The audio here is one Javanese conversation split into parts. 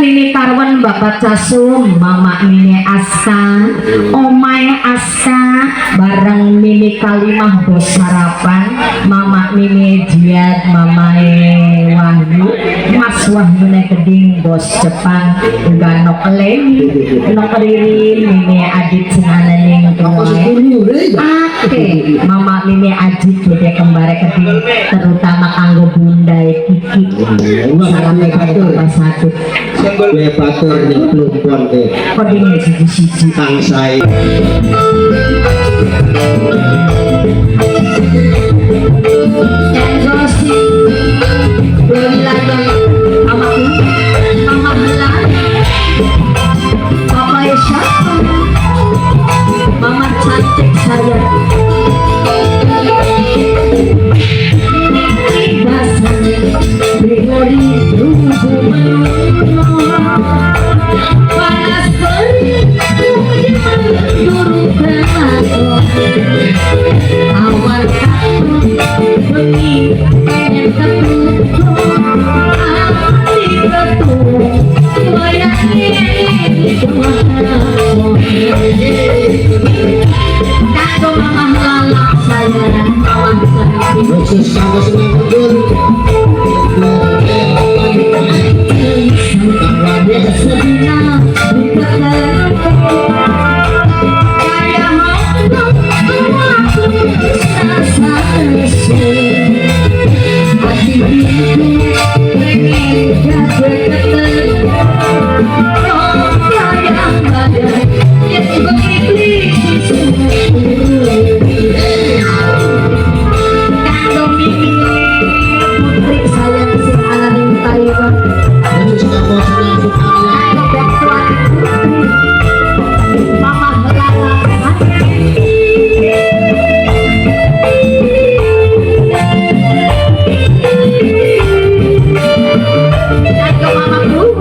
Nini Karwan, Bapak Casum, Mama Nini Aska, Omai Aska, bareng Nini Kalimah bos sarapan, Mama Nini Jiad, Mama Wahyu, Mas Wahyu Keding bos Jepang, uga Nok Leni, Nok Ririn, Nini Adit sing ana ning Apa tuwae. Sedulure ya? Oke, Mama Mimi Ajit beda kembare keding, terutama kanggo Bunda Kiki. Salam kanggo Bapak Satu. Kowe batur ning Plumpon ke Kodine siji-siji. Tangsae. Kanggo si wilayah Mamaku, Mama Helan, Papa Syafru, Mama cantik saya. Basane Grigori rubuh panas awal bengi pengen ketutup hati ketuk kanggo Mama lalak saya, Mama saya. Khusus kanggo seneng mundur. Sedina kaya rasa hati pengen ketemu bayang-bayang yang begitu. Kanggo Mimi Putri sayang sing ana ning Taiwan. Khusus kanggo seneng Sukarya. Kanggo Bektuati Putri, Mama Lala kanggo Mama Guru.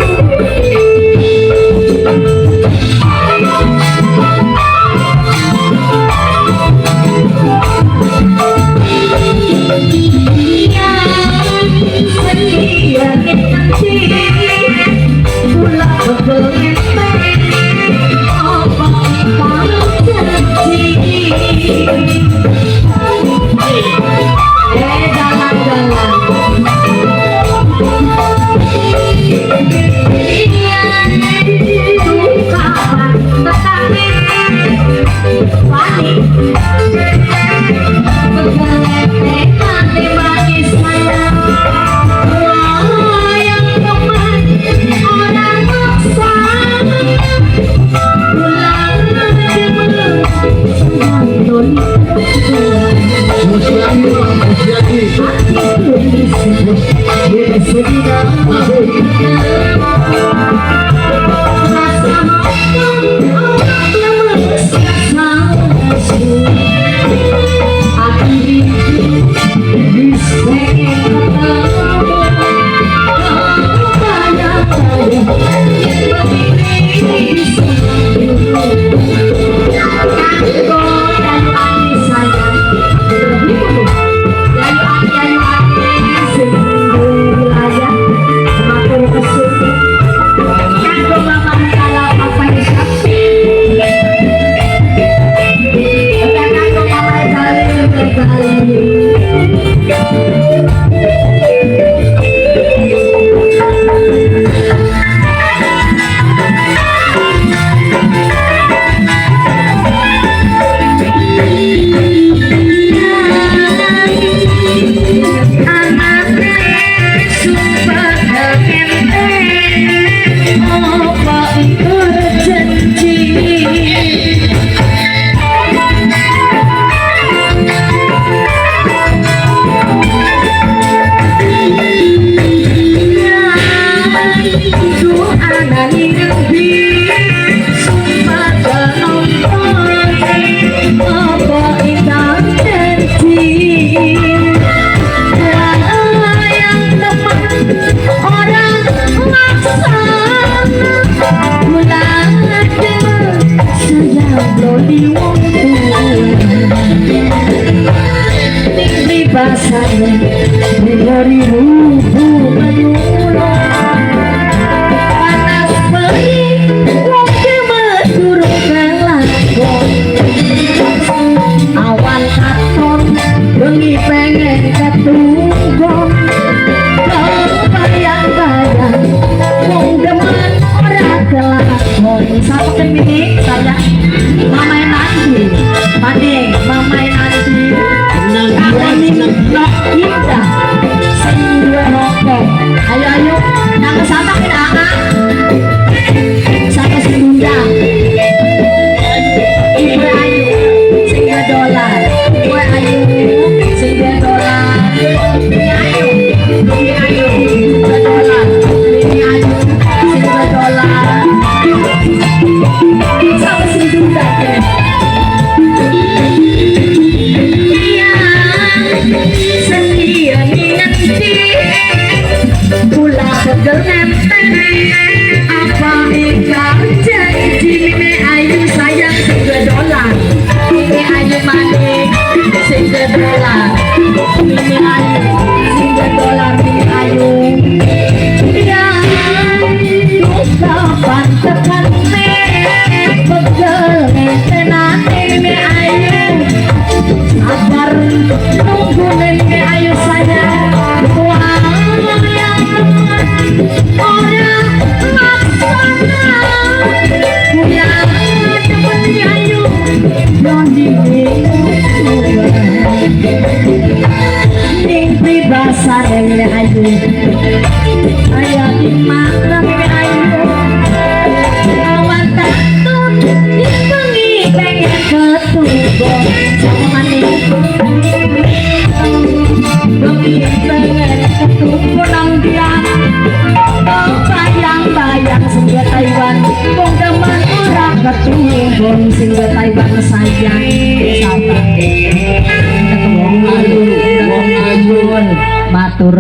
Musyaki, Musyaki. Basane. Pegel nenteni apa ingkar janji? Mimi ayu sayang sing duwe dolar, Mimi ayu maning sing duwe dolar, Mimi ayu sing duwe dolar, Mimi ayu ya kapan tekane? Pegel nentenane, Mimi ayu sabar nunggu, Mimi ayu sayang. Wayang ora laksana kuyang Mimi ayu yoni ning pribasane. Mimi ayu aya di mana? Mimi ayu awan tatun bengi pengen ketubo sama maning bengi pengen ketubo nang dia. Oh, bayang-bayang sing Taiwan wong gaman ora ketumbon sing Taiwan sayang sabar. Wong ayu, wong ayu. Matur.